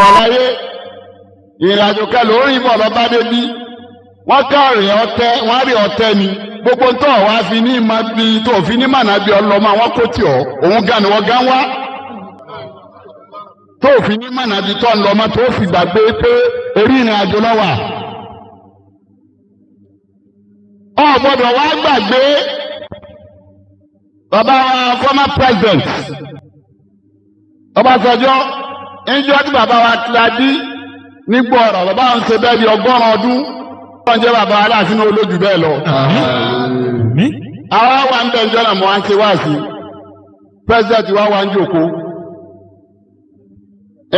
Ṣàlàyé ìrìnàjò kẹlò orin bọ̀ lọ́ba débi wọ́n ká rìn ọtẹ wọ́n rí ọtẹ ni gbogbo tó wá fi ní ma bí tó fi ní mànà bí ọlọ́mọ àwọn kò tì ọ́ òun gan ni wọ́n gan wá tó fi ní mànà bí tó ń lọ́mọ tó fi gbàgbé pé orí ìrìnàjò ló wà. Ọ gbọ́dọ̀ wá gbàgbé bàbá wa former president Ọbásanjọ́ ńjọ́ tí bàbá wa Tiladi nígbà ọ̀rọ̀ bàbá ń ṣe bẹ́ẹ̀ bí 100 ọdún wọ́n jẹ́ bàbá aláàfin olójú bẹ́ẹ̀ lọ. Àwa wà ń bẹ̀ ńjọ́ náà mọ́ à ń ṣe wá sí president wa wà ń jòkó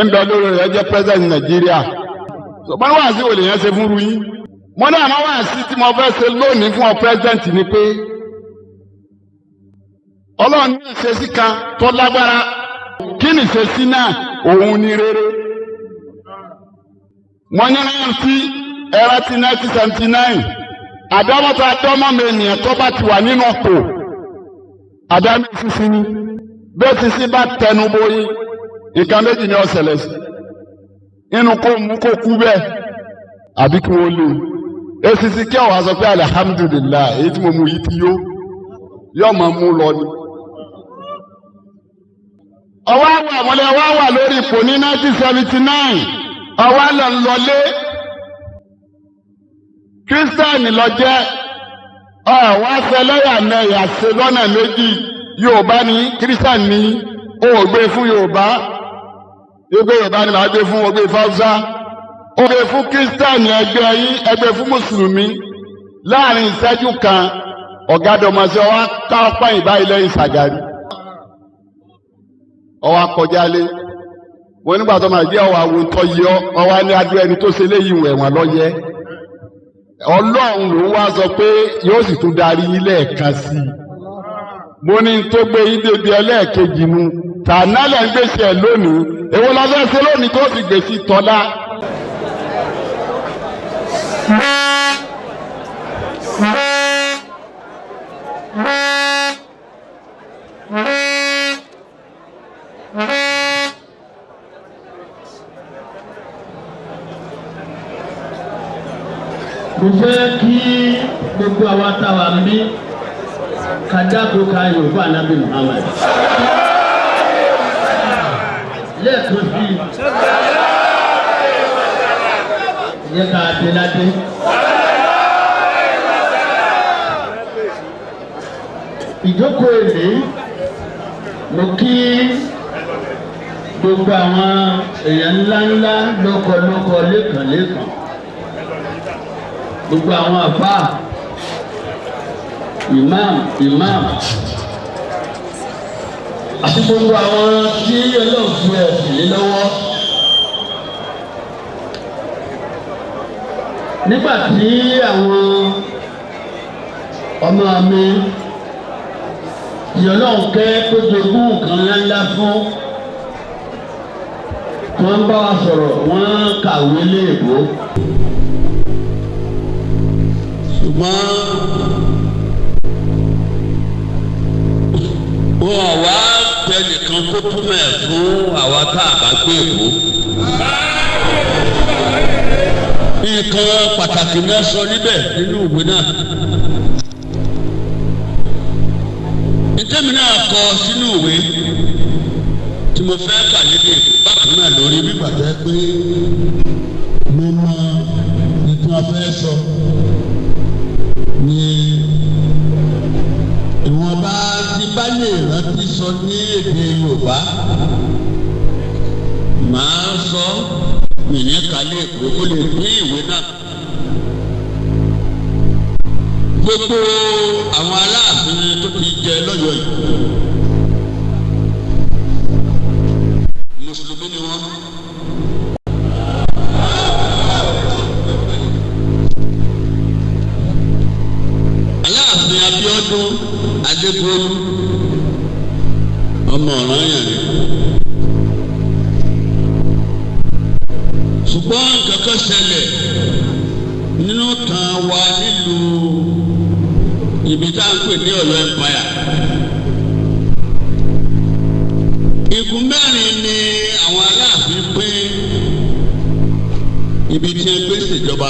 ń bẹ lórí rẹ̀ jẹ́ president Nàìjíríà ṣùgbọ́n wá sí olè yẹn ṣe fún ruyín mo ní àmọ́ wá sí tí mo fẹ́ ṣe lónìí fún ọ president ni pé Ọlọ́run ní ìṣesí kan tó lágbára kí ni ìṣesí náà òun ni rere. Mo ní rántí ẹ̀rọ ti 1979 àdámọ́tò àdámọ́mọ ènìyàn tó bá ti wà nínú ọkọ̀ àdámọ́ sísí ni bẹ́ẹ̀ sísí bá tẹnu bóyí nǹkan méjì ni ó ṣẹlẹ̀ sí inú kó mú kó kú bẹ́ẹ̀ àbí kí wọ́n lé esisi kí ọ̀wá sọ pé alihamudulilayi èyí tí mo mú yìí ti yó yóò máa mú lọ ni. Ọwọ́ àwọn àmọ́lẹ̀ wá wà lórí ipò ní 1979 ọwọ́ lọ ń lọlé kírísítẹ́nì lọ jẹ́ ọ̀wá sẹlẹ́yàmẹ̀yà ṣe lọ́nà méjì Yorùbá ní kírísítẹ́nì ní ó gbé fún Yorùbá yóò gbé Yorùbá ní màá gbé fún ó gbé fáwùsá ó gbé fún kírísítẹ́nì ẹgbẹ́ yín ẹgbẹ́ fún mùsùlùmí láàrin ìṣẹ́jú kan ọ̀gádọ́mọṣẹ́ wa ká ọpá ìbáyìí lẹ́yìn Ṣàgárí ọwọ́ akọjá lé wọn nígbà tó máa jẹ́ ọwọ́ àwọn tó yẹ ọ ọwọ́ ní adúlọ ẹni tó ṣe léyìí ìwẹ̀ wọn lọ́yẹ Ọlọ́run ló wá sọ pé yóò sì tún darí yín lẹ́ẹ̀kan sí i mo ní tó gbé yín débi ẹlẹ́ẹ̀kejì nu tànálẹ̀ ń gbèsè ẹ̀ lónìí èwo la fẹ́ ṣe lónìí tó sì gbèsè tọ́lá. Mo fẹ́ kí gbogbo àwa táwa ń bí kájáko ká Yorùbá Nábì Muhammad lẹ́ẹ̀kan sí i yẹ ká adéládé. Ìjókòó èlé mo kí gbogbo àwọn èèyàn ńláńlá lóko lẹ́kàn lẹ́kàn gbogbo àwọn àfáà imam imam àti gbogbo àwọn tí ọlọ́ọ̀fù ẹ̀sìn lé lọ́wọ́. Nígbà tí àwọn ọmọ mi tí Ọlọ́run kẹ́ tó jogún nǹkan ńláńlá fún tí wọ́n bá wa sọ̀rọ̀ wọ́n kàwé léèbó. Ṣùgbọ́n wọn wá tẹnìkan kó túmọ̀ ẹ̀ fún àwa tá a bá gbé èkó. Nǹkan pàtàkì náà sọ níbẹ̀ nínú ìwé náà. Ìtẹ́mi náà kọ sínú ìwé tí mo fẹ́ kà lédè bákan náà lórí bí gbàgbé pé mo mọ nǹkan afẹ́ sọ ní ìwọ̀nba tí bá lè rántí sọ ní èdè Yorùbá màá sọ mìíní kalẹ̀ èkó kó lè pín ìwé náà. Gbogbo àwọn Aláàfin tó ti jẹ lọ́yọ̀ọ́ yìí mùsùlùmí ni wọ́n. Aláàfin Abíọ́dún Adégbòlú ọmọ Ọ̀rànyàn ni. Ṣùgbọ́n nǹkan kan ṣẹlẹ̀ nínú tàn wa nílùú ibi tá à ń pè ní Ọ̀yọ́ Empire. Igun mẹ́rin ni àwọn Aláàfin pín ṣèjọba,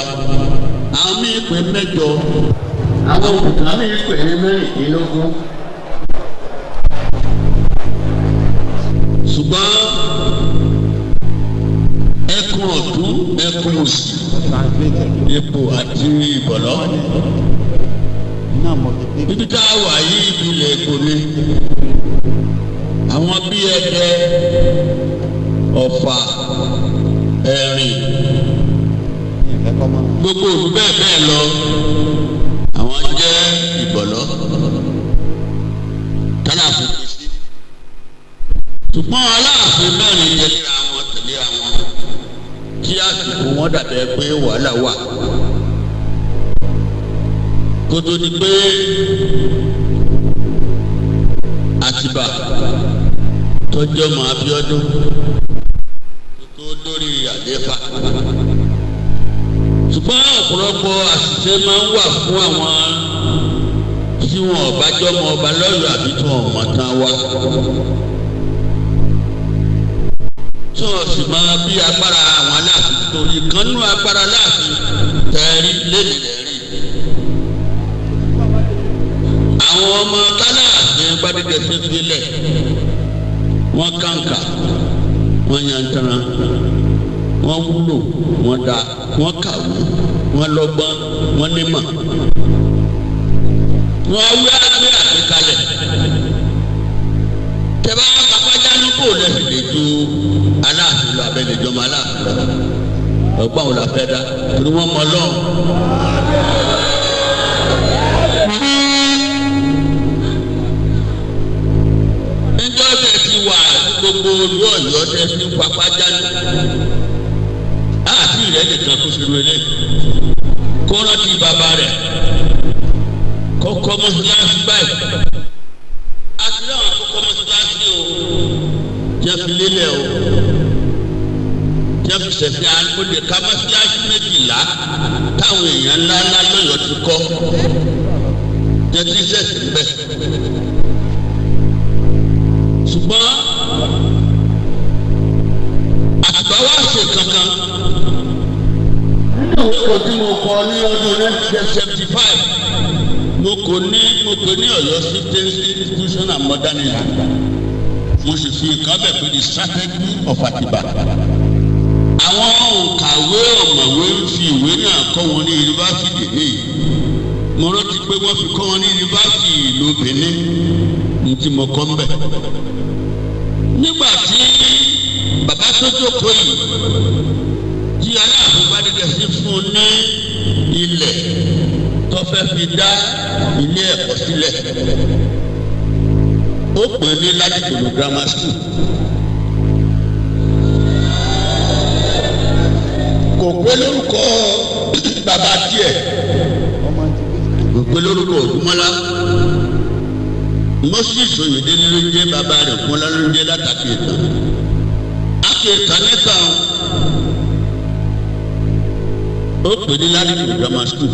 àwọn míì pè mẹ́jọ, Àwọn òkùnkàn mi pè ní 16. Ṣùgbọ́n ẹkùn ọ̀tún, ẹkùn òsì, ipò àti ìbọ̀lọ́. Ibi tá a wà yìí, ìpìlẹ̀ Èkó ni. Àwọn bíi Ẹdẹ, Ọ̀fà, Ẹ̀rìn, gbogbo òbí bẹ́ẹ̀ bẹ́ẹ̀ lọ, àwọn jẹ́ ìbọ̀lọ́ tálàfin kú sí. Ṣùgbọ́n Aláàfin mẹ́rin tẹ̀léra wọn tẹ̀léra wọn tí àsìkò wọn dàbẹ̀ pé wàhálà wà kótó ni pé Àtìbà tọjọ́ mọ́ Abíọ́dún tó lórí àlééfà. Ṣùgbọ́n ọ̀pọ̀lọpọ̀ àṣìṣe máa ń wà fún àwọn tí wọn ọba jọmọ ọba lọ́yọ̀ àbí tí wọn mọ̀ tán wá, tí wọn sì máa bí agbára àwọn Aláàfin, torí kanú agbára Aláàfin tẹ̀rí lẹ́nu lẹ́rí. Àwọn ọmọ kálàfin Gbádégẹṣin filẹ̀, wọ́n kàǹkà, wọ́n yantara, wọ́n wúlò, wọ́n da, wọ́n kàwé, wọ́n lọ́gbọ́n, wọ́n nímọ̀, wọ́n wí àgbẹ̀ àgbékalẹ̀ tẹ́bá pápájánú kò lẹ́sìn lè ju Aláàfin lọ, abẹ́lẹ̀ jọmọ Aláàfin lọ. Ọgbọ́n wo la fẹ́ dá? Torí wọ́n mọ Ọlọ́run. Níjọ́ tẹ̀ ti wà gbogbo olú Ọ̀yọ́ tẹ̀ fi ń papájánú àti rẹ̀ nìkan kó ṣe wọlé, kó rántí bàbá rẹ̀ kọ́kọ́ mọ́sálásí báyìí. Àti náà kọ́kọ́ mọ́sálásí o, jẹ́ fi lélẹ̀ o, jẹ́ fi sẹ̀fẹ̀ àgbọ̀dẹ ká mọ́sálásí 12 táwọn èèyàn ńlá ńlá lọ́yọ̀ọ́ ti kọ́, jẹ́ tí sẹ̀sẹ̀ ń bẹ̀. Ṣùgbọ́n àtìgbà wá ṣe kankan nínú ìwé tí mo kọ ní ọdún 1975, mo kò ní Ọ̀yọ́ Chieftaincy Institution and Modernism. Mo sì fi nǹkan bẹ̀ pé the strategy of Àtìbà. Àwọn òǹkàwé ọ̀mọ̀wé ń fi ìwé náà kọ́ wọn ní yunifásitì ní. Mo rántí pé wọ́n fi kọ́ wọn ní yunifásitì ìlú Benin ní tí mo kọ́ ń bẹ̀. Nígbà tí bàbá tó jókòó yìí, tí Aláàfin Gbádégẹṣin fún un ní ilẹ̀ tó fẹ́ fi dá ilé ẹ̀kọ́ sílẹ̀, ó pè ní Ládìgbòlù Grammar School. Kò pé lórúkọ bàbá tiẹ̀, kò pé lórúkọ Ògúnmọ́lá. Moses Oyèdélé ló ń jẹ́ bàbá rẹ̀, Ògúnmọ́lá ló ń jẹ́ látàkì ìtàn àti ìtàn níta. Ó pè ní Ládìgbòlù Grammar School.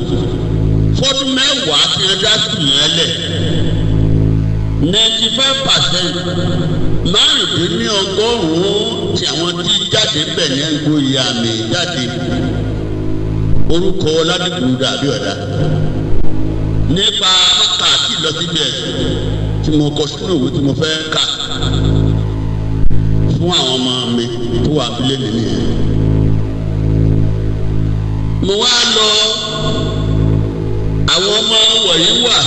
Fọdún 10 tí wọ́n dá sùn yẹn lẹ̀, 95%, 95 tí àwọn tí jáde bẹ̀ ní ẹ̀ńgóyè àmì jáde. Orúkọ Ládìgbòlù dàbí ọ̀dà nípa kàkí lọ síbi ẹ̀sìn tí mo kọ sínú ìwé tí mo fẹ́ kà fún àwọn ọmọ mi tó wà abúlé nìyẹn. Mo wá lọ, àwọn ọmọ wọ̀nyí wà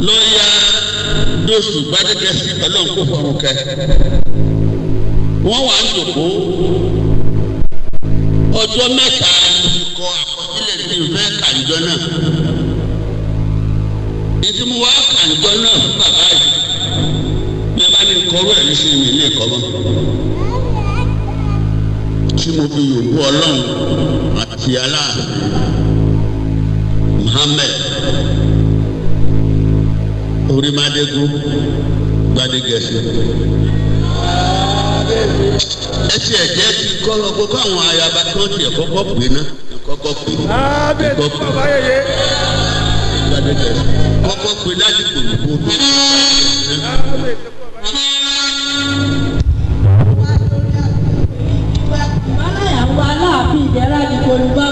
lọ́ọ̀yà dóṣù Gbádégẹṣin, Ọlọ́run kó fọ̀rùn kẹ́. Wọ́n wà ń jòkó. Ọjọ́ 3 ni mo fi kọ àkọsílẹ̀ tí n fẹ́ kàǹjọ́ náà. Ètí mo wá kàǹjọ́ náà fún bàbá yìí, bí a bá ní kọ́rọ́ ẹ̀ níṣẹ́ mi ní ẹ̀kọ́ mọ́, tí mo fi yòókù Ọlọ́run àti Aláàfin Muhammed Orímádégún Gbádégẹṣin. Ẹ ti ẹ̀jẹ̀ ti kọ́ lọ pé káwọn ayaba tó tiẹ̀ kọ́kọ́ pè ná, kọ́kọ́ pè, kọ́kọ́ pè Gbádégẹṣin, kọ́kọ́ pè láti kòlùkò tó. Ìmọ̀láyà wa Aláàfin ìdẹ́rà ní Yorùbá.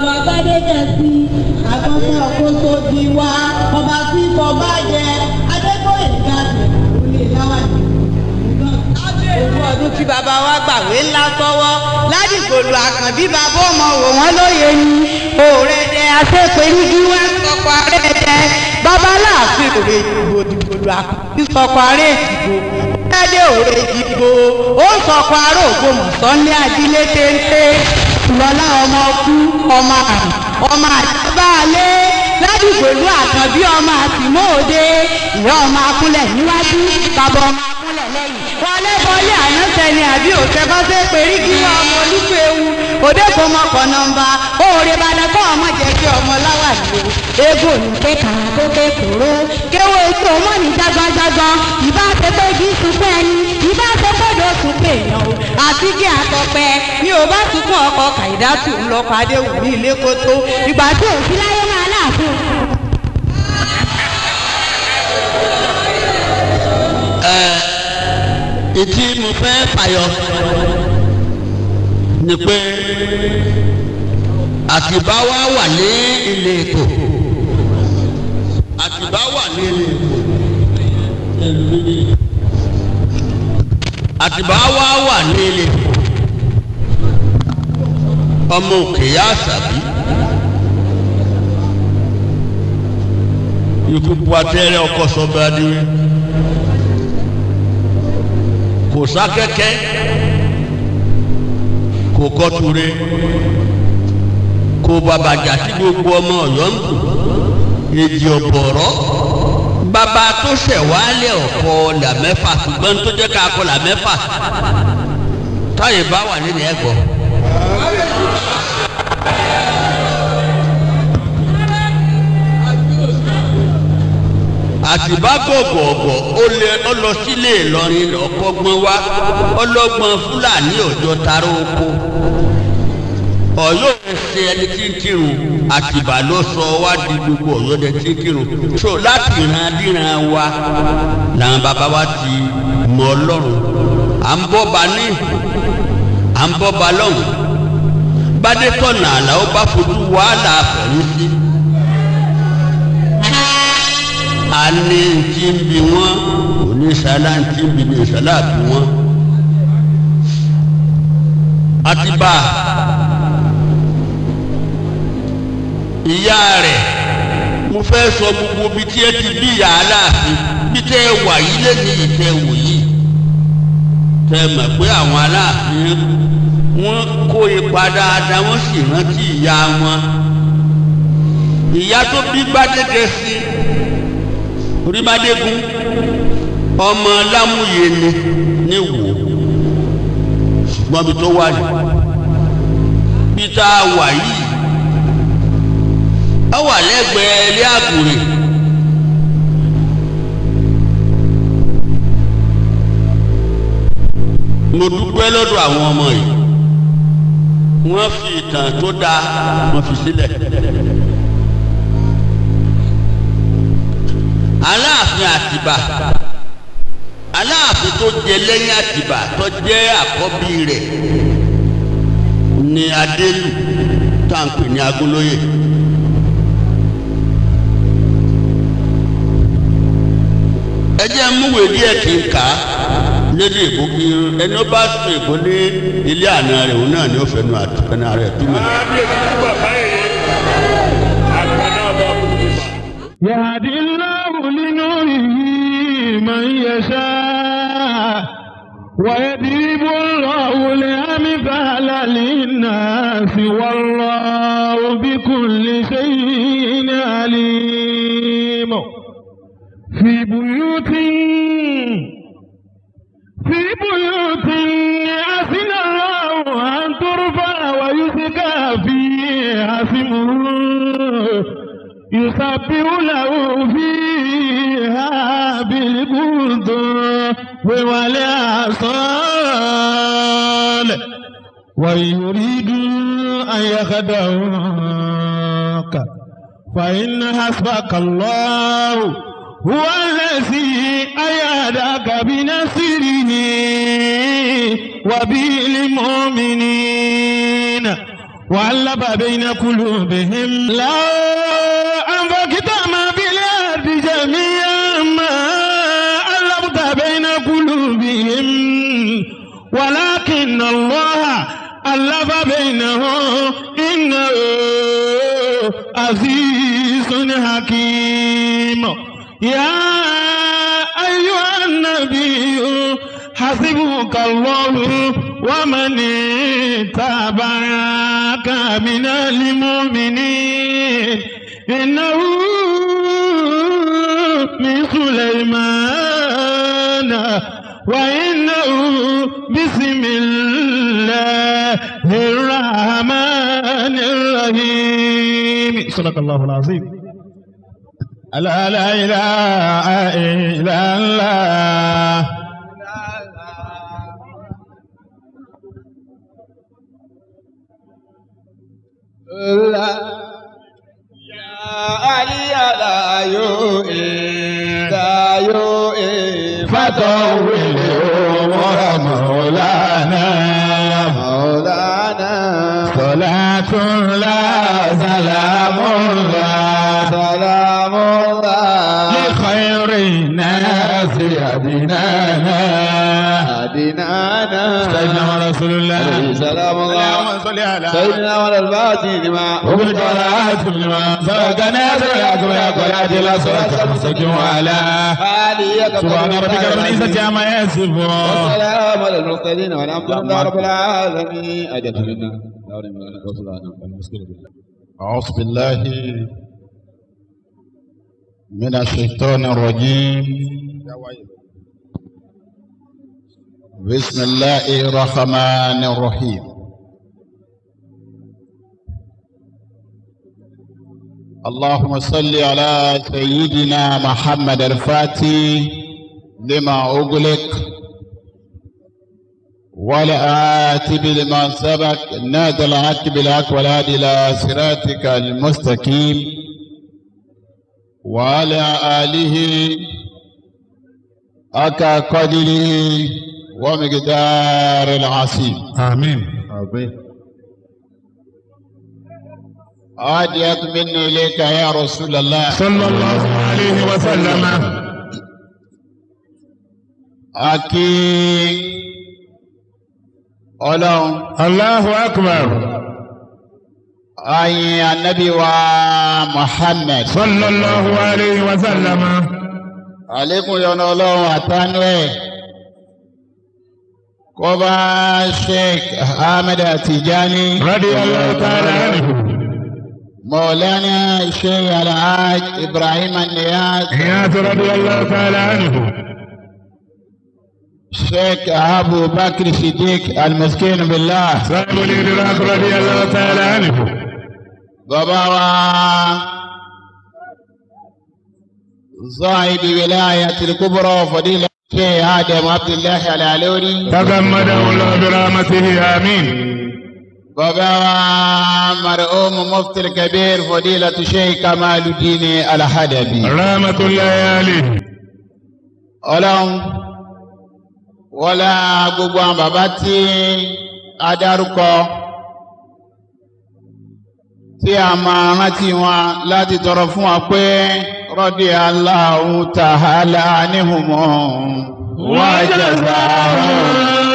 Tí bàbá wa gbàwé ńlá sọ́wọ́ ládìgbòlù Àkànbí, bàbá ọmọ wò wọ́n lóye ni òrẹ́dẹ àṣepẹ̀rígí wá sọkọ arẹ́dẹ. Bàbá láàfin òrè ìdìbò dìgbòlù Àkànbí sọkọ arẹ́ ìdìbò òrẹ́dẹ òrè ìdìbò ó sọkọ arẹ́ Ògbómọ̀ṣọ́ ní adílé téńté lọ́lá ọmọ kú ọmọ àrùn ọmọ àtibáalé ládìgbòlù Àkànbí ọmọ àtìmóòde ìyá ọmọ akúnlẹ̀ níwájú, bàbá ọmọ akúnlẹ̀ lẹ́yìn. Wọlé bọ́lé ànáṣẹ́ ni àbí òṣèkọ́sẹ́ períkì ọmọ olúfẹ́wu òde kò mọkọ̀ nọmba òòrè Ìbàdàn kọ́ ọmọ jẹ́ kí ọmọ láwà ní o. Eégún òní ké kàrà tó ké kóró kéwọ́ etí ọmọ ní jágbọ́njágbọ́n. Ìbá ṣe pé kí sunkún ẹni, ìbá ṣe pé ló sunkún èèyàn o àti kí àtọpẹ mi ò bá sunkún ọkọ kàìdátù ńlọkọ adéwùmí ilé kótó ìgbà tí òsí láyé máa láàfin. Ìtí mo fẹ́ fàyọ ni pé Àtìbá wa wà ní ilé ètò, Àtìbá wà ní ilé ètò, Àtìbá wa wà ní ilé ètò. Ọmọ òkè yá àṣàbí ikú bu atẹ́rẹ́ ọkọ̀ sọ́ba adìrẹ́ kò sákẹ́kẹ́ kò kọ́ture kò bàbàjà tí gbogbo ọmọ Ọ̀yọ́ ń kù èjì ọ̀bọ̀rọ̀ bàbá tó ṣẹ̀ wálé ọ̀kọ́ là mẹ́fà, ṣùgbọ́n tó jẹ́ ká kọ́ là mẹ́fà táyé bá wà nínú ẹ̀gbọ́. Àtìbá gọ̀gọ̀gọ̀ ó lé ó lọ sílé Ìlọrin lọ́kọ́gbọ́n wá ọlọ́gbọ́n Fúlàní òjò taró oko Ọ̀yọ́ ṣe ẹni tí ń kírun. Àtìbá ló sọ wá di gbogbo Ọ̀yọ́ dẹ tí ń kírun. So láti ìran díran wa làwọn bàbá wa ti mọ Ọlọ́run. À ń bọ́ ba ní à ń bọ́ ba lọ́hùn bádé tọ̀nà àlà ó bá fojú wàhálà àfẹ̀yìn sí a ní ntí ń bi wọn onísàlá ntí ń bi ní ìsàlá bí wọn. Àtìbá ìyá rẹ̀ mo fẹ́ sọ gbogbo bí tí ẹ ti bí ìyá Aláàfin bí tẹ́ ẹ wà yìí lẹ́nu ìtẹ́ wò yìí tẹ́ ẹ mọ̀ pé àwọn Aláàfin wọ́n kó ipa dáadáa, wọ́n sì rántí ìyá wọn, ìyá tó bí Gbádégẹ sí orímádégún ọmọ Lámúyẹ ni ní wò, ṣùgbọ́n bí tó wà ní bí tá a wà yìí ó wà lẹ́gbẹ̀ẹ́ ilé àgùrè. Mo dúpẹ́ lọ́dọ̀ àwọn ọmọ yìí, wọ́n fi ìtàn tó dáa wọ́n fi sílẹ̀. Aláàfin Àtìbà, Aláàfin tó jẹ lẹ́yìn Àtìbà tó jẹ́ àkọ́bí rẹ̀ ní Adélù tá à ń pè ní Agúnlóyè. Ẹ jẹ́ múwèé díẹ̀ kí n kà á lédè èbó kí ẹni ó bá sọ èbó ní ilé àná rẹ̀ òun náà ni ó fẹnu àtúnná rẹ̀ túmọ̀. يهدي الله لنوره من يشاء ويضرب الله الأمثال للناس والله بكل شيء عليم. في بيوت أذن الله أن ترفع ويزكى فيها اسمه يسبح له فيها بالغدو والآصال ويريدوا أن يخدعوك فإن حسبك الله هو الذي أيدك بنصره وبالمؤمنين وألف بين قلوبهم لو أنفقت ما في الأرض جميعا ما ألفت بين قلوبهم. ولكن الله ألف بينهم إنه عزيز حكيم. يا أيها النبي حسبك الله ومن اتبعك من المؤمنين إنه من سليمان وإنه بسم الله الرحمن الرحيم. صدق الله العظيم. لا لا إله إلا الله. لا يا علي لا يؤي لا يؤي فطول عمر مولانا مولانا صلاة الله سلام الله سلام الله لخير الناس أدنانا أدنانا سيدنا رسول الله سلام الله اللهم صل على سيدنا وعلى الفاتح لما وبالقرآن لما سبقنا سبحان ربك رب العزة عما يصفون والسلام على المرسلين والحمد لله رب العالمين. أجل منا أعوذ بالله من الشيطان الرجيم. بسم الله الرحمن الرحيم. اللهم صل على سيدنا محمد الفاتح لما أغلق والآتي لما سبق نادى الحق بالحق والهادي إلى صراطك المستقيم وعلى آله حق قدره ومقدار العظيم. آمين. عاديت مني إليك يا رسول الله صلى الله عليه وسلم. Akí Ọlọ́run. Allahu akbar. Ayin Anabi wa Muhammad sallallahu alayhi wa sallam. Àlékún yọ́nú Ọlọ́run àtànú ẹ̀. Kó bá Sheikh Ahmed Tijani radiyallahu ta'ala anhu. Mawlana Sheikh Alhaj Ibrahim Niyaz Niyaz radiyallahu ta'ala anhu. Sheikh Abu Bakr Siddiq Al-Miskin Billah Sahibul Idrak radiyallahu ta'ala anhu. Bàbá wa Sahib Wilayatil Kubra Fadila Sheikh Adam Abdullahi Al-Alori. Tagammadahu Allah bi rahmatihi amin. Bàbá wa Marhum Mufti Al-Kabir Fadilatu Sheikh Kamaluddin Al-Hadabi. Rahmatullahi alayhi. Ọlọ́run wọlá gbogbo àwọn bàbá tí a dárúkọ tí a máa rántí wọn láti tọrọ fún wa pé rọ́dí Allahu ta'ala anhum wa jazahum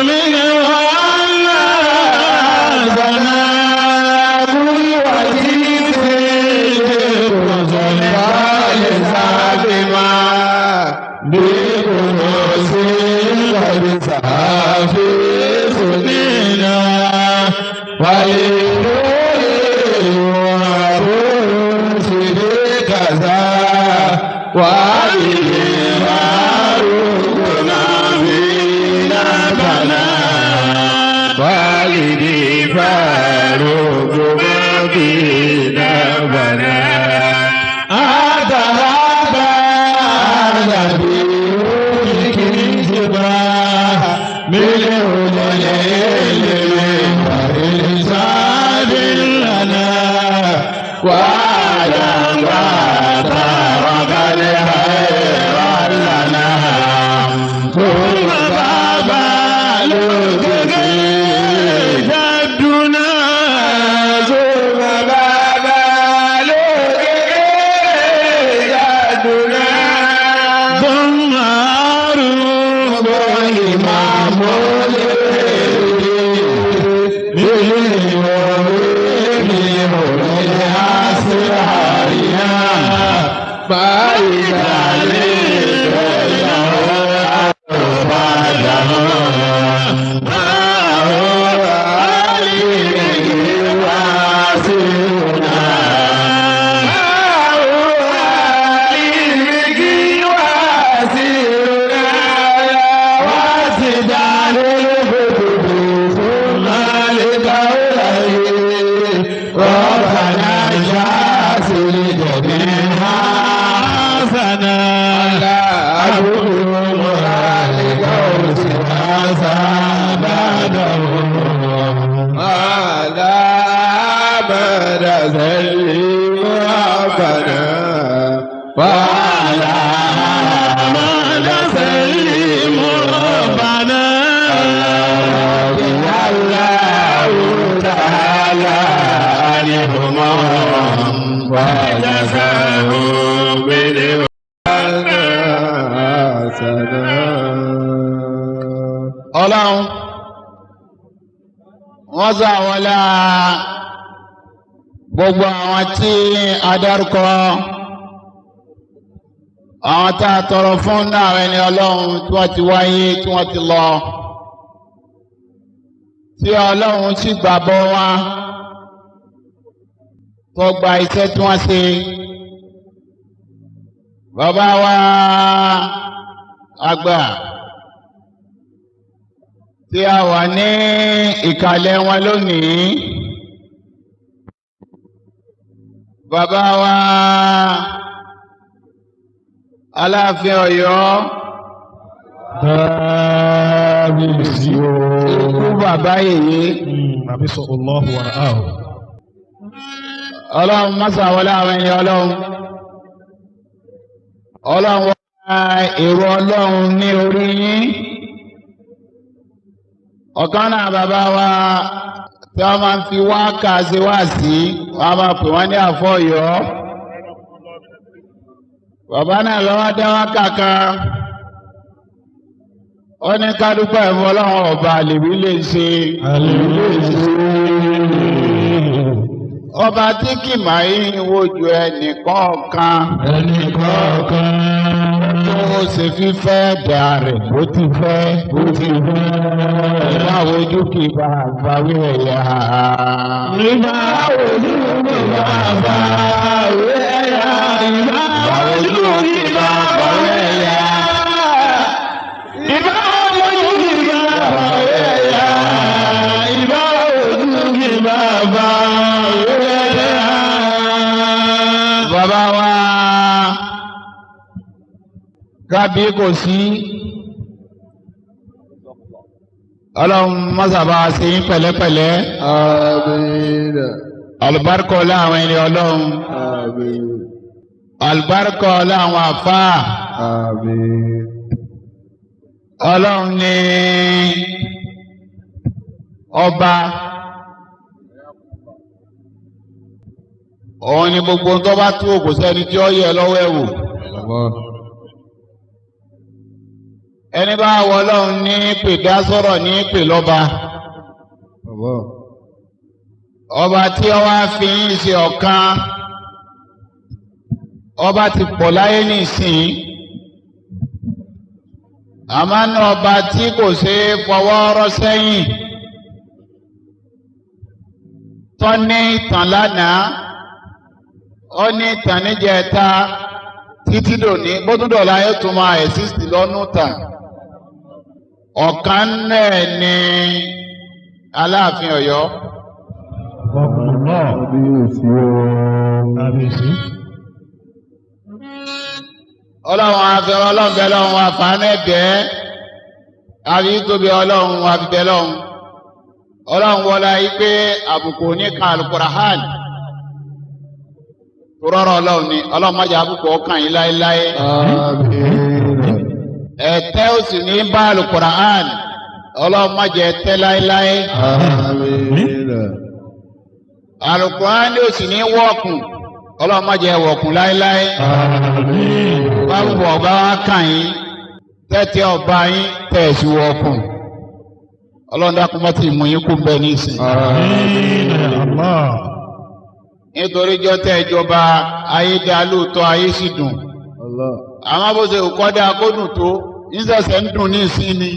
ثم أروح إمام. على أحمد سلم ربنا وعلى أحمد سلم ربنا رضي الله تعالى عنهما وجزاهم بالحسنى. Ọlọ́run wọ́n sọ àwọn lá gbogbo àwọn tí a dárúkọ, àwọn tá a tọrọ fún náà ẹni Ọlọ́run tí wọ́n ti wáyé, tí wọ́n ti lọ, tí Ọlọ́run sì gbàgbọ́ wa, tó gba iṣẹ́ tí wọ́n ṣe. Bàbá wa àgbà tí a wà ní ìkàlẹ̀ wọn lónìí, bàbá wa Aláàfin Ọ̀yọ́, Kábíyèsí o. Ikú bàbá yèyé. Àbí sọ Allahu wa ra'ahu. Ọlọ́run mọ́sà wọlé àwọn ẹni Ọlọ́run. Ọlọ́run wọ́n èrò Ọlọ́run ní orí yín. Ọ̀kan náà bàbá wa tí wọ́n máa ń fi wákà ṣe wá sí, wọ́n máa pè wọ́n ní àfọ̀yọ́. Bàbá náà lọ́wọ́ dá wákà kan. Ó ní ká dúpẹ́ fún Ọlọ́run ọba àlèwí lè ṣe. Àlèwí lè ṣe. Ọba tí kì máa ń wojú ẹnìkọ̀ọ̀kan. Ẹnìkọ̀ọ̀kan. Tó ṣe fífẹ́ dà rẹ̀ bó ti fẹ́. Bó ti fẹ́. Ìbá wojú kì bá àgbáwí ẹ̀yà. Ìbá wojú kì bá àgbáwí ẹ̀yà. Ìbá wojú kì bá àgbáwí ẹ̀yà. Ìbá wojú kì bá àgbáwí ẹ̀yà. Ìbá wojú kì bá àgbáwí ẹ̀yà. Bàbá wa kábí kò sí. Ọlọ́run mọ́sàbá ṣe yín pẹ̀lẹ́pẹ̀lẹ́. Àmín. Àlùbáríkà ọlá àwọn ẹni Ọlọ́run. Àmín. Àlùbáríkà ọlá àwọn àfáà. Àmín. Ọlọ́run ní ọba. Òun ni gbogbo tó bá tú òkú sẹ́ni tí ó yẹ lọ́wọ́ ẹ̀ wò. Ẹni bá wọ Ọlọ́run ní pè dá sọ̀rọ̀ ní pè lọ́ba. Ọba tí ó wá fi ń ṣe ọ̀kan. Ọba ti pọ̀ láyé nísìnyí. Àmọ́ ní ọba tí kò ṣe é fọwọ́ rọ́ sẹ́yìn. Tó ní ìtàn lánàá, ó ní ìtàn níjẹta títí dòní, bó tún dọ̀la yóò tún máa ẹ̀sìsì lọ́nù tàn. Ọ̀kan náà ni Aláàfin Ọ̀yọ́. Kábíyèsí o. Kábíyèsí. Ọlọ́run afẹ́ Ọlọ́run bẹ́ẹ̀ lọ́run àfààní ẹ̀bẹ́ àfi tóbi Ọlọ́run àfibẹ́ lọ́run. Ọlọ́run wọlé ayé pé àbùkù oníkan Al-Qur'an. Rọ́rọ́ Ọlọ́run ni Ọlọ́run má jẹ́ àbùkù ọkàn yín láéláé. Àmín. Ẹ̀tẹ́ ò sì ní bá Al-Qur'an. Ọlọ́run má jẹ́ ẹ̀tẹ́ láéláé. Àmín. Al-Qur'an ò sì ní wọ̀ọ̀kùn. Ọlọ́run má jẹ́ wọ̀ọ̀kùn láéláé. Àmín. Báwo ọba wa kàn yín tẹ́tí ọba yín tẹ̀sí wọ̀ọ̀kùn. Ọlọ́run dákun má ti mú yín kú bẹ́ẹ̀ nísìnyí. Àmín. Allah. Nítorí jọ́ tẹ́ ìjọba ayé dá lóòótọ́, ayé sì dùn. Allah. Àwọn bó ṣe kọ́ dáa kó dùn tó, ìṣẹ̀ṣẹ̀ ń dùn ní ìsinmi,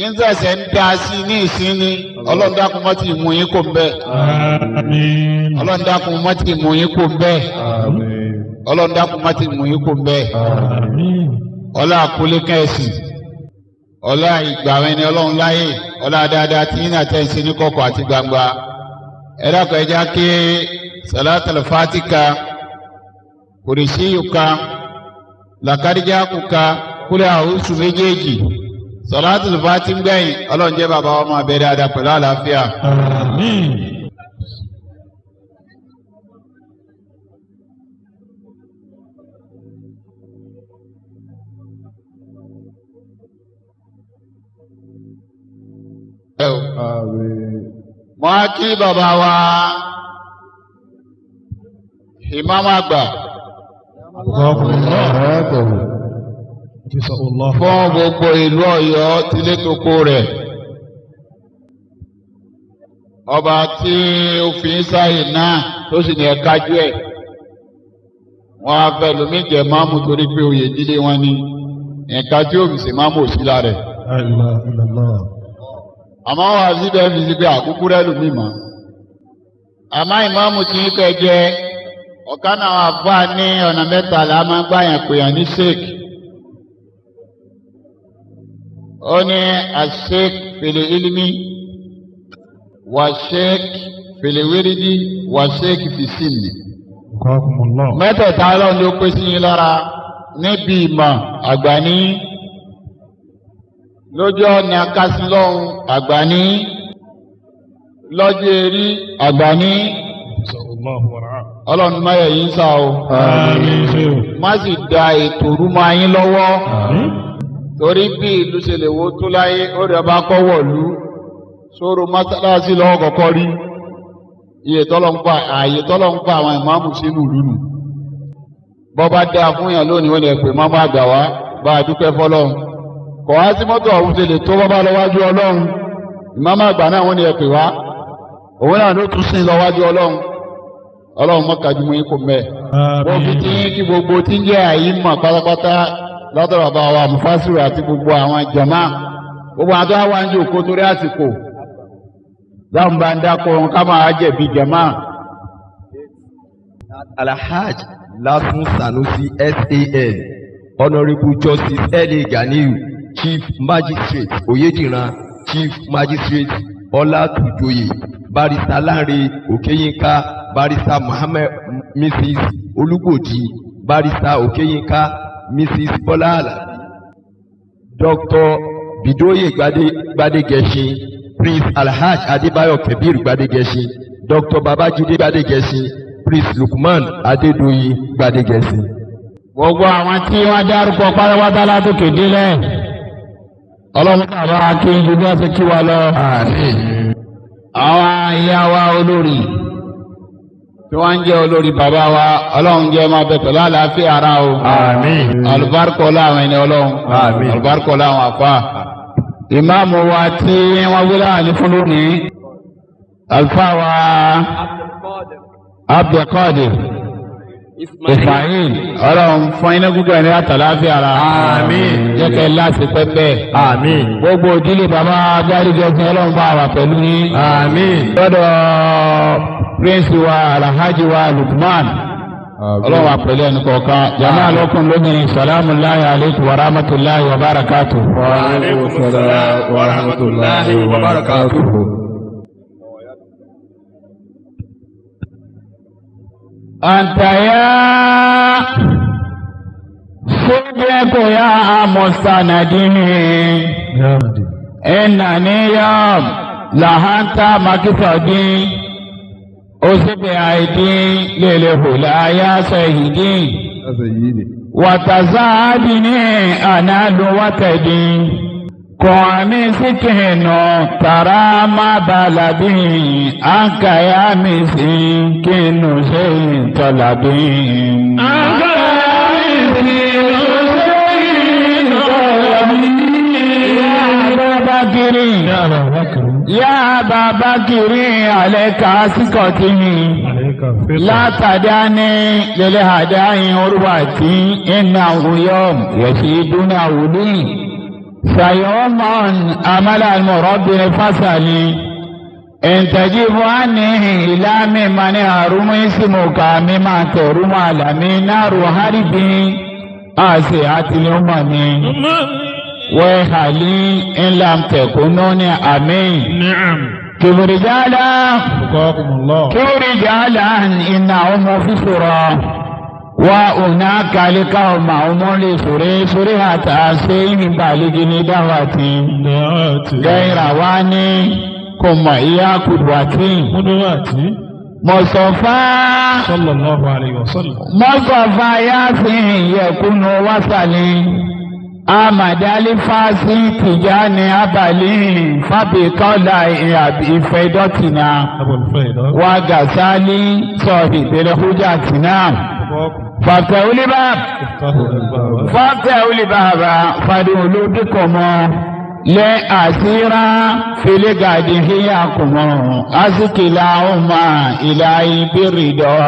ìṣẹ̀ṣẹ̀ ń dá sí ní ìsinmi. Ọlọ́run dákun má ti mú yín kó bẹ́ẹ̀. Àmín. Ọlọ́run dákun má ti mú yín kó bẹ́ẹ̀. Àmín. Ọlọ́run dákun má ti mú yín kó bẹ́ẹ̀. Àmín. Ọlá àkúlé kẹ́ẹ̀sì, ọlá ìgbà àwọn ẹni Ọlọ́run láyè, ọlá dáadáa tí yín àtẹ̀ ń ṣe ní kọ̀kọ̀ àti gbangba. Ẹ dákun, ẹ já ké Salatul Fatika, kùrìsíyù kan, làkàdíjáku kan, Kúlẹ̀ àwùsù méjèèjì sọ̀látùl fàtí gbẹ̀yìn ọlọ́run jẹ́ bàbá wa máa bẹ dáadáa pẹ̀lú àlàáfíà. Àmín. Ẹ o. Mo á kí bàbá wa ìmáàmù àgbà fún gbogbo ìlú Ọ̀yọ́ tilétoko rẹ̀ ọba tí ó fi ń sáyè náà tó sì ní ẹ̀kájú ẹ̀ wọ́n á fẹ́ lómi jẹ máàmù torí pé oyè ìdílé wọn ni ẹ̀ka tí ó fi ṣe máàmù ò sí lára ẹ̀. La ilaha illallah. Àmọ́ wà síbẹ̀ fi sí pé àkúkú rẹ̀ lómi mọ́. Àmọ́ ìmáàmù tí ń kẹ́ jẹ ọ̀kan náà àfa ní ọ̀nà mẹ́ta là máa ń gbàyàn pèèyàn ní sheik. Ó ní asheik fil ilmi wà sheik fil wirdi wà sheik fi sinni. Jazakumullah. Mẹ́tẹ̀ẹ̀ta ọlọ́run ló pé sí yín lára níbi ìmọ̀ àgbà ní lójú ọ̀nà kásílọ́hún àgbà ní lọ́jọ́ erí àgbà ní Jazakallahu wa ra'ah. ọlọ́run máyẹ̀ yín sá o. Àmín. Má sì da ètò rú mọ́ yín lọ́wọ́. Àmín. Torí bí ìlú ṣe lè wo tó láyé ó rẹ̀ bá kọ́ wọ̀lú sóró mọ́sálásí lọ́wọ́ kọ́kọ́ rí iye tọ́lọ̀ ń pa ààyè tọ́lọ̀ ń pa àwọn ìmáàmù sínú ìlú nù. Bọ́ bá dáa fún yàn lónìí wọ́n lè pè mọ́mọ́ àgbà wá bá a dúpẹ́ fọlọ́run. Kọ̀ wá sí mọ́tò ọ̀hún ṣe lè tó bọ́ bá lọ wájú ọlọ́run. Ìmáàmù àgbà náà wọ́n lè pè wá. Òun náà ló tún sìn lọ wájú ọlọ́run. Ọlọ́run mọ́kàjú mú yín kò mẹ́. Mo fi ti yín kí gbogbo tí ń jẹ́ àyímọ̀ pátápátá lọ́dọ̀ bàbá wa Mufasiru àti gbogbo àwọn jàmá. Gbogbo àwọn tó wá wá ń jòkó torí àsìkò. Dáhùn bá ń dákọ̀ wọn ká máa jẹ̀bi jàmá. Alhaj Lasun Sanusi SAN, Honourable Justice L.A. Ganiyu, Chief Magistrate Oyediran, Chief Magistrate Ọlátúnjoyè, Barrister Lanre Okeyinka, Barrister Mohammed Mrs. Olúgbòdì, Barrister Okeyinka, Mrs. Bọ́lá Àlàbí, Dr. Bidoye Gbadegesin, Prince Alhaj Adébáyọ̀ Kabir Gbadegesin, Dr. Babajide Gbadegesin, Prince Lukman Adedoyin Gbadegesin. Gbogbo àwọn tí wọ́n dárúkọ pátápátá látòkè délẹ̀. Ọlọ́run bàbá kí n ju bí wọ́n ṣe kí wa lọ. Àmín. Àwọn ìyá wa olórí tí wọ́n ń jẹ́ olórí bàbá wa ọlọ́run jẹ́ máa bẹ pẹ̀lú àlàáfíà ara o. Àmín. Àlùbáríkọ láwọn ẹni ọlọ́run. Àmín. Àlùbáríkọ láwọn àfa. Ìmáàmù wa tí wọ́n wí láàánú fún lónìí. Àlùfáà wa Abdulkadir Ismail ọlọ́run fún iná gúgà ní àtàláfíà ara. Àmín. Jẹ́ kẹ́ láti pẹ́ bẹ́ẹ̀. Àmín. Gbogbo ìdílé bàbá Gbádégẹṣin ọlọ́run bá wà pẹ̀lú yín. Àmín. Lọ́dọ̀ Prince wa Alhaji wa Lukman ọlọ́run wà pẹ̀lú ẹnì kọ̀ọ̀kan. Jama alọ́kùn lónìí salamu alayhi aleykum wa rahmatulahi wa barakatu. Wa alaikum salam wa rahmatullahi wa barakatuhu. Anta ya sojeko ya mustanadini. Ya Mahdi. Innani yam lahanta makisadi osibi aidi lele hula ya sahidi watazadini analu watadi kwami sikinu tarama baladi anka ya misikinu seyin tolabi. Anka ya misikinu seyin tolabi. Babakiri. Ya Aba Bakr. Ya Babakiri aleka sikotini. Alayka fitra. Látàdáni lélẹ̀ àdáyìn orúwàtí iná uyọ́m yẹ̀sídúnà wùlí. Sayọ́mọ̀n amálàmọ̀rọ̀bìnrin fásálì. Ìntẹ̀jífọ́ ní ìlàmì mani àrùmú ìsìmùkà mímà tẹ̀rùmù àlàmì náàrù hárìbí. Àṣẹ àtìlẹ́mọ̀ ni. Wẹ́hàlí ńlá tẹ̀kúnú ní àmín. Na'am. Kìbìrìjálá. Jazakumullah. كورجالا إنهم فسرا وهناك لقوم هم لسوري سوري تأسيهم بالجن دعوتي غير واني كما إيا قدوتي مصطفى صلى الله عليه وسلم مصطفى ياسين يكون وصلي amadali fasi tijani abali fabikola ifedotina wa gasali sọbi belehujatina fàtẹ̀wùlìbàbà fàdúlùdíkọ̀mọ́ lẹ́ àsírá filigadi hiyakumọ́ asikila ọmọ ìlà ìbírídọ́.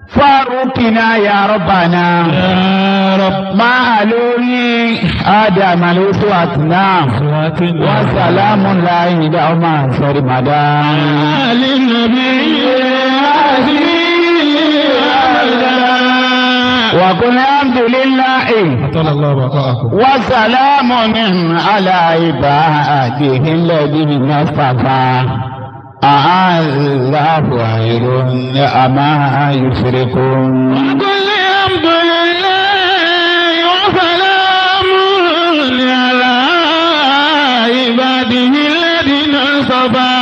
فاروقنا يا ربنا يا رب ما ألوني آدم الأسواتنا وسلام الله دوما سرمدا للنبي وقل الحمد لله أطال الله بقاءكم وسلام على عباده الذين اصطفى الله خير أما يشركون وقل الحمد لله وسلام على عباده الذين اصطفى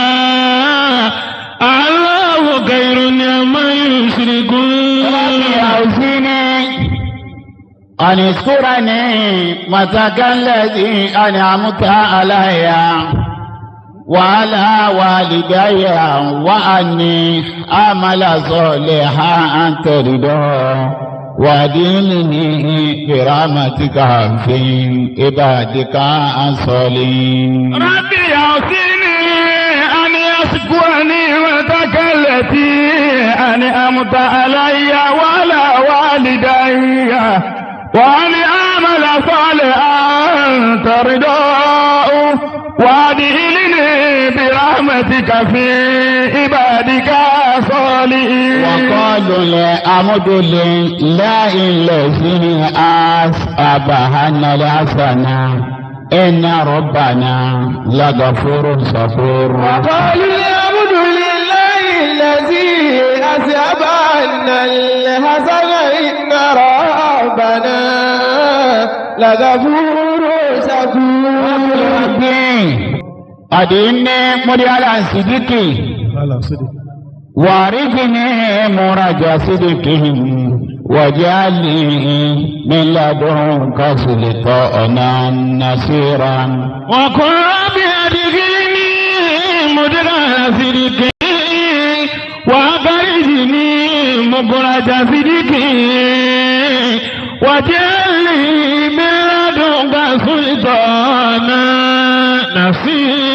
الله خير أما يشركون ربي أوصني أن اذكرني متك الذي أنعمت علي وعلى والدي وأني أعمل صالحا ترضاه وأدخلني برحمتك في عبادك الصالحين. ربي أوصني أن أشكر نعمتك التي أنعمت علي وعلى والدي وأن أعمل صالحا ترضاه وأدخلني برحمتك في عبادك الصالحين. وقالوا الحمد لله الذي أصابنا الحسنة إن ربنا لغفور شكور. وقالوا الحمد لله الذي أصابنا الحسنة إن ربنا لغفور شكور. أديني مريالا صديقي وارثني مراجع صدقهم واجعلني من لدنك سلطانا نصيرا. وقل رب أدخلني مدخل صدق وأخرجني مخرج صدق واجعل لي من لدنك سلطانا نصيرا.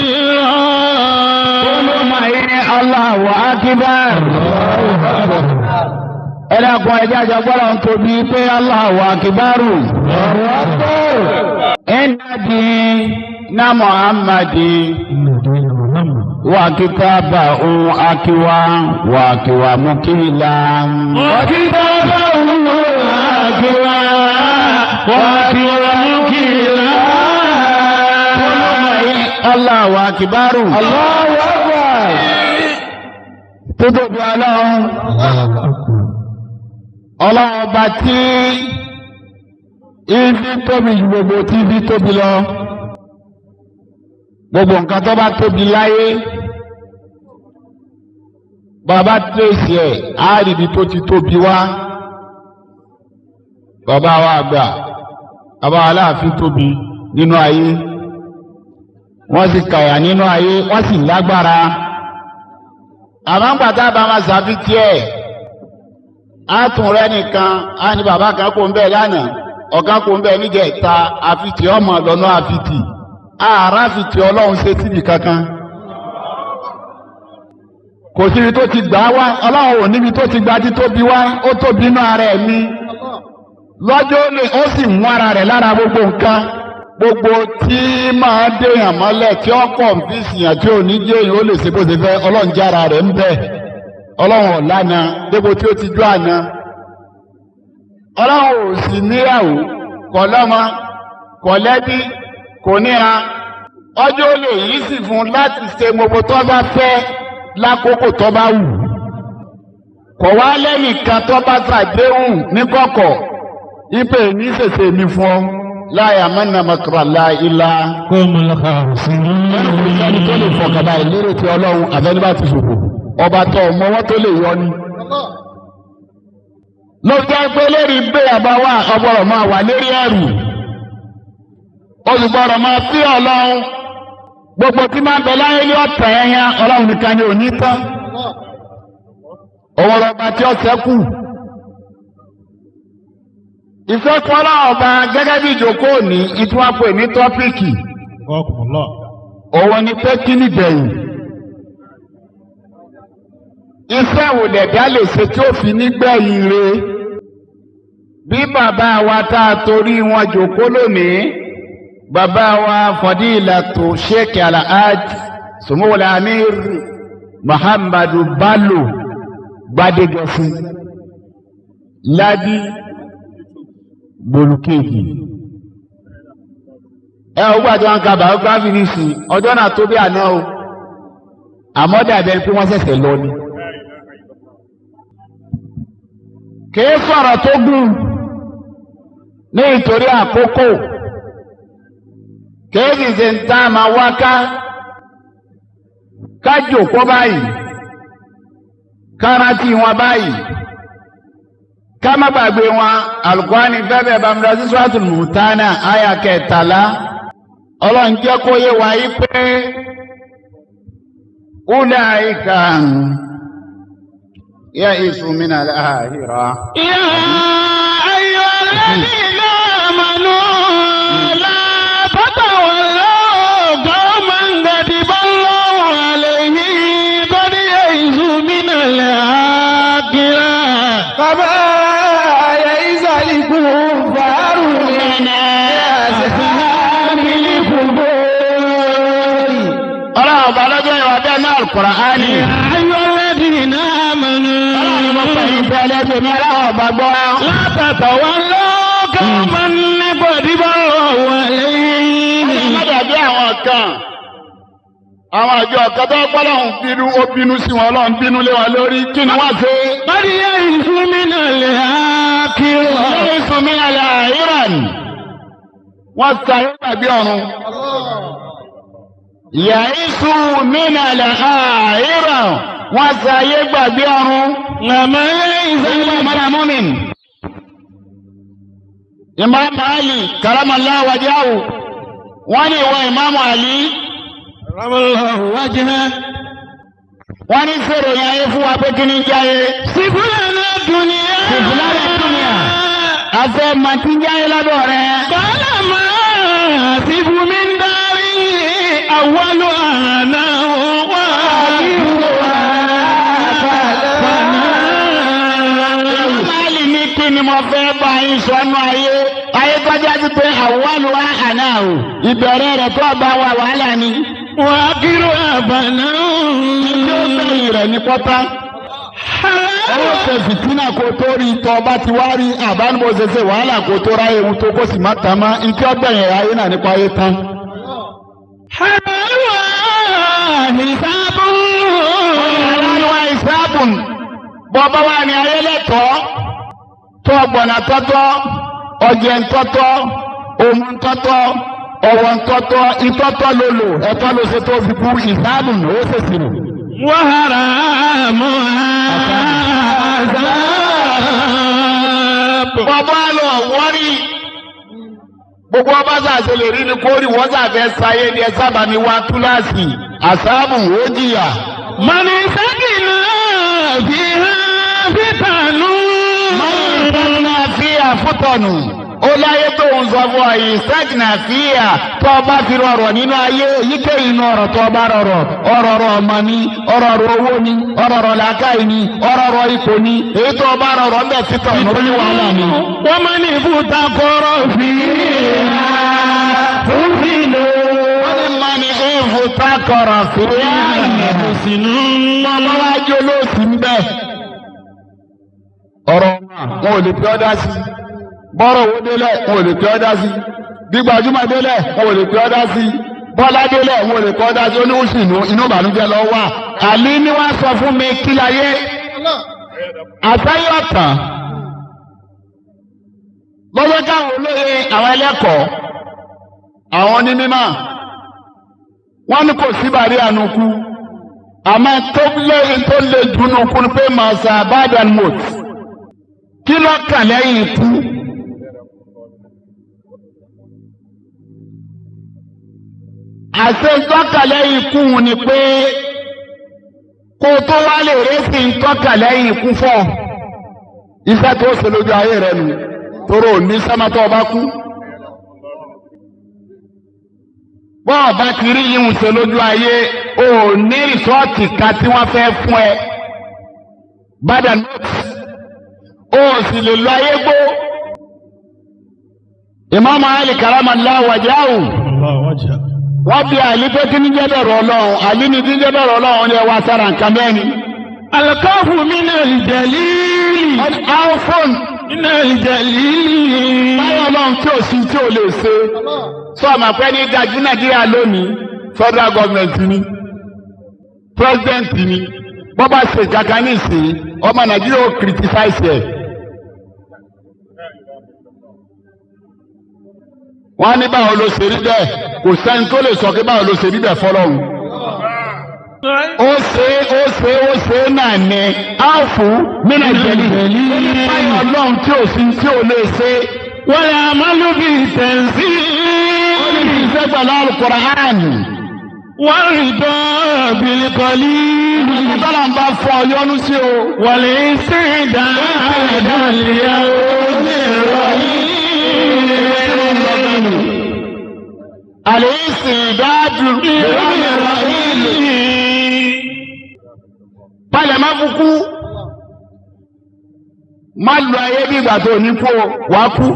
Allahu akbar. Ẹlẹ́kùn ẹjẹ́ àjọgbọ́rọ̀ ń tóbi pé Allahu akbaru. Ẹnàdí na Muhammadi wa kitabahu akiwa wa akiwa mukila. Wa kitabahu akiwa wa akiwa mukila. Allahu akbaru. Allahu akbar. Tótóbi ọlọ́run. Ọlọ́run ọba tí ibi tóbi ju gbogbo tí ibi tóbi lọ. Gbogbo nǹkan tó bá tóbi láyé. Bàbá tírèsì ẹ̀ á rí ibi tó ti tóbi wá. Bàbá wa àgbà, bàbá Aláàfin tóbi nínú ayé. Wọ́n sì kàyà nínú ayé, wọ́n sì lágbára. Àmọ́ ń gbàtà bá máa ṣàfihàn ẹ̀ á tún rẹ́ nìkan á ní bàbá kan kò ń bẹ̀ lánàá ọ̀kan kò ń bẹ̀ níjẹ̀ta àfitì ọmọ lọ́nà àfitì ààrá àfitì ọlọ́run ṣe síbi kankan. Kò síbi tó ti gbà wá ọlọ́run ò níbi tó ti gba títóbi wá ó tóbi inú ara ẹ̀ mi lọ́jọ́ ó sì mú ara rẹ̀ lára gbogbo nǹkan. Gbogbo tí máa déyàn mọ́lẹ̀ tí ó kọ̀ǹfìsì yàn tí ò ní jẹ́ èyí ó lè ṣe bó ṣe fẹ́ ọlọ́run jára rẹ̀ ń bẹ̀ ọlọ́run ọ̀lànà dépò tí ó ti jó àná ọlọ́run ò sì níyàwó kò lọ́mọ kò lẹ́bí kò níra Ọjọ́ ó lè yí sì fún láti ṣe gbogbo tó bá fẹ́ lákòókò tó bá wù. Kò wá lẹ́nìkan tó bá ṣàdéhùn níkọ̀kọ̀ ipe ní ṣèṣe mi fún ọ láyà mẹ́nà mọ́kàrà láìlá. Ẹni tó lè fọkànbá ìlérò ti Ọlọ́run àfẹnibà ti ṣòfò ọba tó ọmọ wọn tó lè yọ ni. Ló jẹ́ pé lérí bẹ́ẹ̀ bá wà ọgbọ́dọ̀ máa wà lérí ẹ̀rù. Olùgbọ́dọ̀ máa fi Ọlọ́run gbogbo tí máa ń bẹ láyé ní ọ̀tẹ̀ ẹ̀yàn Ọlọ́run nìkan ni ò ní tán. Òun lọ́ba tí ó ṣẹ́kù. Ìfẹ́kùn Ọlọ́run ọba gẹ́gẹ́ bí ìjókòó òní ìtúwápè ní tọ́pìkì. Òun ni pé kí nìgbẹ̀yìn. Iṣẹ́ wo lẹ̀dá lè ṣe tí ó fi nígbẹ̀yìn re? Bí bàbá wa tá a torí wọn jókòó lónìí, bàbá wa Fadilatu Sheikh Alhaj Sumuwul Amir Muhammadu Bello Gbadegẹṣin Ladi Bolùkejì. Ẹ ò gbàdúrà wọn ka biography nísìnyí, ọjọ́ náà tó bí àná o, àmọ́ dàbí ẹni pé wọ́n ṣẹ̀ṣẹ̀ lọ ni. Kìí sọ̀rọ̀ tó gùn ní ìtorí àkókò, kìí sì ṣe ń tá a máa wá ká ká jòkó báyìí, ká rántí wọn báyìí, ká má gbàgbé wọn. Al-Qur'ani fẹ́fẹ́ bàmídà sí Suratul Mumtahana àyà 13, Ọlọ́run jẹ́ kó yé wa yí pé ulaika يئسوا من الآخرة. يا أيها الذين آمنوا لا تتولوا قوما غضب الله عليهم قد يئسوا من الآخرة كما يئس الكفار من أصحاب القبور. Ọlọ́run ọba lọ́jọ́ ìwà bẹ́ẹ̀ náà Al-Qur'ani. يا أيها الذين آمنوا لا تتولوا قوما غضب الله عليهم. Dàbí àwọn kan, àwọn àjọ kan tó gbọ́ lọ́hùn bínú, ó bínú sí wọn, Ọlọ́run bínú lé wọn lórí, kí ni wọ́n ṣe? قد يئسوا من الآخرة. يئسوا من الآخرة. Wọ́n sáré gbàgbé ọ̀run. يئسوا من الآخرة. Wọ́n sáré gbàgbé ọ̀run. لما يئس Imam Ali karamallahu wajahu, wọ́n ní ìwọ Imam Ali, Allahu wajha. wọ́n ní sọ̀rọ̀ yẹn ayé fún wa pé kí ni ń jáyé. Sifulana dunya. Sifulana dunya. Afẹ́ màtí ń jáyé lọ́dọ̀ rẹ̀. Qala ma sifu min dari awwalu ana wa Imam Ali ní kí ni mo fẹ́ bá yín sọ nú ayé. Ayé kọjá sí pé awwalu àná o. Ìbẹ̀rẹ̀ rẹ̀ tó bá wa wàhálà ni. wa akhiru abana. Tí ó bẹ̀rẹ̀ rẹ̀ ní pọ́tá. Owó ṣe fìtínà kó tó rí tọ́ bá ti wá rí àbánibó ṣe ṣe wàhálà kó tó ráyè ohun tó kó sì má tán mọ́. Ntí ọgbẹ̀yìn ayé náà nípa ayé tán. Halalu hisabun. Aláwa ìsáàbùn bọ́bá wa ní ayé lẹ́tọ̀ọ́ tó ọgbọ̀nà tọ́tọ́ ọjẹ́ ńtọ́tọ́ òmù ńtọ́tọ́ ọwọ́ ńtọ́tọ́ ìtọ́tọ́ ló lò ẹ̀tọ́ ló ṣe tó fi kú ìsáàbùn ó ṣèṣì rò. Wa haramu azab. Bọ́bá lọ wọ́rí gbogbo ọba sàṣẹ lè rí ni kó rí wọ́n sàfẹ́ sáyé ni ẹ sábà ní wá túláàsì àsáàbùn ó jìyà. Mani sakina fiha fitanu. Mọ́nà fíyà fútọ̀nù. Ó láyé tó ń sọ fún ọ yìí, sẹ́gìnà fíyà tó o bá fi rọrọ̀ nínú ayé, èyíkéyìí inú ọ̀rọ̀ tó o bá rọrọ̀, ọ̀rọ̀ ọ̀rọ̀ ọmọ ni, ọ̀rọ̀ ọ̀rọ̀ owó ni, ọ̀rọ̀ ọ̀rọ̀ làákàyè ni, ọ̀rọ̀ ọ̀rọ̀ ipò ni, èyí tó o bá rọrọ̀ ń bẹ̀ fítọ̀ ní wàhálà ni. Wọ́n máa ní ibùtakọ̀rọ̀ fiha fúnfìlò. Wọ́n ní mọ́ni ìfútakọ̀rọ̀ fíyà. Sínú Ọlọ́wájú olóòsì ń bẹ̀. Ọ̀rọ̀ wọn ò lè fi ọ́ dá sí. Bọ́rọ̀ owó délẹ̀ wọn ò lè fi ọ́ dá sí. Gbígbajúmọ̀ délẹ̀ wọn ò lè fi ọ́ dá sí. Bọ́lá délẹ̀ òun ò lè kọ́ dájú oníwùsì inú ìbànújẹ́ lọ wà. Àlí ni wọ́n sọ fún mi kí láyé àtàyè ọ̀tàn lọ́jọ́ káwọn olóye àwọn ẹlẹ́kọ̀ọ́ àwọn onímọ̀ wọ́n ní kò sí bàrí ànúkú àmọ́ tó lé tó lé dùnú kú ni pé màsà bàdàn mọ̀t kí ló kàn lẹ́yìn ikú. Àṣẹ tọ́ka lẹ́yìn ikú ni pé kó tó wá lè rẹ́sì ń tọ́ka lẹ́yìn ikú fọ́ iṣẹ́ tó ṣe lójú ayé rẹ nù tóró ní sẹ́mọ́tò ọba kú. Bọ́ọ̀ bá ti rí yíhun ṣe lójú ayé o ò ní rìsọ́ọ̀tì kan tí wọ́n fẹ́ fún ẹ bàdà nọ́ọ̀tì o ò sì lè lọ ayé gbó. Ìmáàmù Ali karamallahu wajhahu wọ́n bí Àlí pé kí ní jẹ́ bẹ̀rù Ọlọ́run. Àlí ní kí ní jẹ́ bẹ̀rù Ọlọ́run ní ẹwà sára nǹkan bẹ́ẹ̀ ni. Alqawfu minal jalili. Alfon Minal jalili. báyọ̀ Ọlọ́run tí ò sí tí ò lè ṣe. Sọ ma pé ní dájú Nàìjíríà lónìí federal government ni president ni bọ́ bá ṣe kankan ní ìsìn ọmọ Nàìjíríà ó criticize ẹ̀. Wọ́n á ní báwo ló ṣe rí bẹ́ẹ̀, kò sẹ́ni tó lè sọ pé báwo ló ṣe rí bẹ́ẹ̀ fọlọ́run. Ó ṣe ó ṣe ó ṣe náà ní áàfù nínú ìjẹ́lì báyọ̀ Ọlọ́run tí ò sí tí ò lè ṣe. Wal amalu bi tanzil. Ó ní kí n ṣe pẹ̀lú Al-Qur'an. Warida bil qalil. Ìtọ́lá ń bá fọ yọnu sí o. Wal istidad liyawmir rahim. Àlèéṣì ìdájú palẹ̀ má fukú. Má lu ayé bí ìgbà tó ní kú o, wàá kú.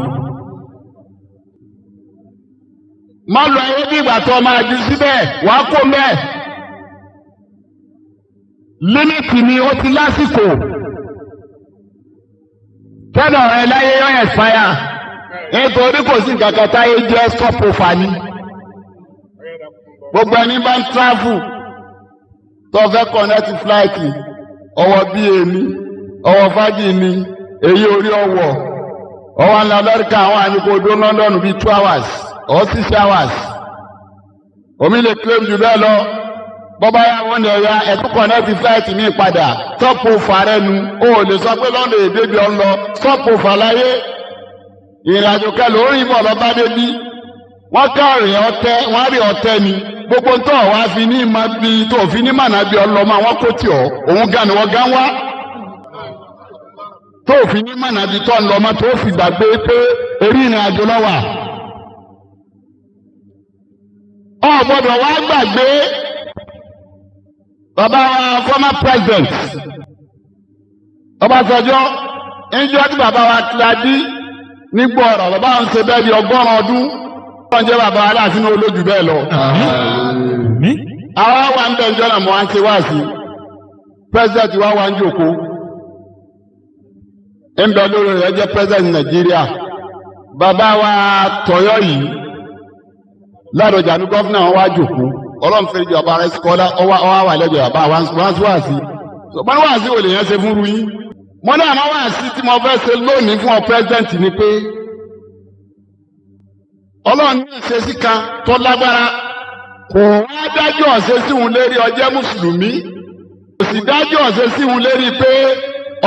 Má lu ayé bí ìgbà tó máa ju síbẹ̀, wàá kó mẹ́. Límìtì ni ó ti lásìkò. Tẹ́lẹ̀ ọ̀rẹ́ láyé yọ̀ ẹ̀sìpáyà. Nítorí kò sí nǹkan kan táyé jẹ́ stopover ni. Gbogbo ẹni bá ń travel tó fẹ́ connect flight ọwọ́ bí èmi ọwọ́ fájì mi èyí orí ọwọ́ ọwọ́ ńlá Amẹ́ríkà àwọn àmì kò dó London bíi 2 hours or 6 hours. Omi lè claim jù bẹ́ẹ̀ lọ. Bọ́bá yà wọ́n ní ẹ̀yà ẹ̀tún connect flight mi padà stopover rẹ nu. O ò lè sọ pé London èdè bí ọ ń lọ stopover láyé. Ìrìnàjò kẹlò orí ìbọ̀ lọ́ba débi wọ́n káàrin ọtẹ wọ́n rí ọtẹ ni gbogbo tó wá fi ní ma bí tó fi ní mànà bí ọlọ́mọ àwọn kò tí ọ òun gan ni wọ́n gan wá tó fi ní mànà bí tó ńlọmọ tó fi gbàgbé pé orí ìrìnàjò lọ́wà. Ọ gbọ́dọ̀ wá gbàgbé bàbá wa former president Ọbásanjọ́ níjọ́ tí bàbá wa Kíládì nígbà ọ̀rọ̀ bàbá ń ṣe bẹ́ẹ̀ bí 100 ọdún wọ́n jẹ́ bàbá aláàfin ní olójú bẹ́ẹ̀ lọ. Àwa wà ń bẹ̀ njọ́ náà mọ̀ á ń ṣe wá sí. President wa wà ń jòkó. Ń bẹ lórí rẹ̀ jẹ́ president Nàìjíríà. Bàbá wa Tọ̀yọ́ yìí Ládọjà ní gọ́fúnà wọn wá jòkó. Ọlọ́run fẹ́ẹ́ jọba rẹ̀ sọ́lá ọwá wà lẹ́jọ́ bàbá wa ń wá sí. Wọ́n wá sí olè yẹn ṣe fún ru yín. Mo ní àmọ́ wá sí tí mo fẹ́ ṣe lónìí fún ọ president ni pé Ọlọ́run ní ìṣesí kan tó lágbára kò wá dájọ́ ọ̀sẹ̀ sí òun lérí ọjẹ́ mùsùlùmí kò sì dájọ́ ọ̀sẹ̀ sí òun lérí pé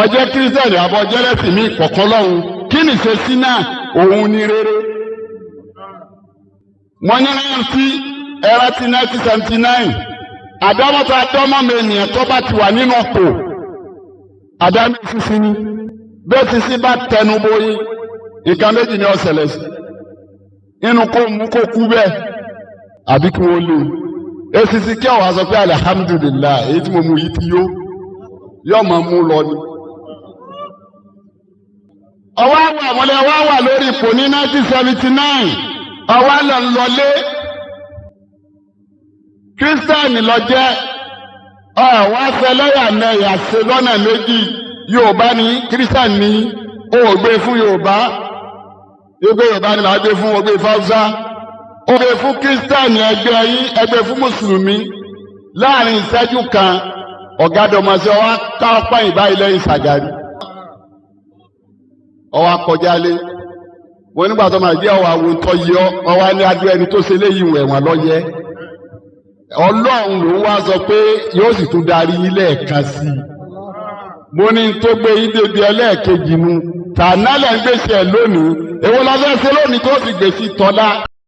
ọjẹ́ kírísítẹ̀nì àbọ̀ ọjẹ́ lẹ́sìn mí kọ̀ọ̀kan lọ́hùn kí ni ìṣesí náà òun ní rere. Mo ní rántí ẹ̀rọ ti 1979 àdámọ́tò àdámọ́mọ ènìyàn tó bá ti wà nínú ọkọ̀ àdámọ́ sísí ni bẹ́ẹ̀ sísí bá tẹnu bóyí nǹkan méjì ni ó ṣẹlẹ̀ sí inú kó mú kó kú bẹ́ẹ̀ àbí kí wọ́n lé o esisi kí ọ̀wá sọ pé alihamudulilayi èyí tí mo mú yìí ti yó yóò máa mú lọ ni. Ọwọ́ àwọn àmọ́lẹ̀ wa wà lórí ipò ní 1979 ọwọ́ àlọ́ ń lọlé kírísítẹ́nì lọ jẹ́ ọ̀wá fẹlẹ́yàmẹ̀yà ṣe lọ́nà méjì Yorùbá ní kírísítẹ́nì ní ó gbé fún Yorùbá gbé Yorùbá ni màá gbé fún ọgbẹ́ fáwùsá Ó gbé fún kírísítẹ́nì ẹgbẹ́ yín, ẹgbẹ́ fún mùsùlùmí. Láàrin ìṣẹ́jú kan, ọ̀gádọ̀mọṣẹ́ wa ká ọpá ìbáyìí lẹ́yìn Ṣàgàrí. Ọwọ́ akọjá lé. Mo nígbà tó máa jẹ́ ọwọ́ àwọn tó yọ, ọwọ́ ní adú ẹni tó ṣe léyìí ẹ̀wọ̀n lọ́yẹ. Ọlọ́run ló wá sọ pé yóò sì tún darí yín lẹ́ẹ̀kan sí i. Mo ní tó gbé yín débi ẹlẹ́ẹ̀kejì nu. Tànálẹ̀ ń gbèsè ẹ̀ lónìí. Èwo la fẹ́ ṣe lónìí tó sì gbèsè tọ́lá?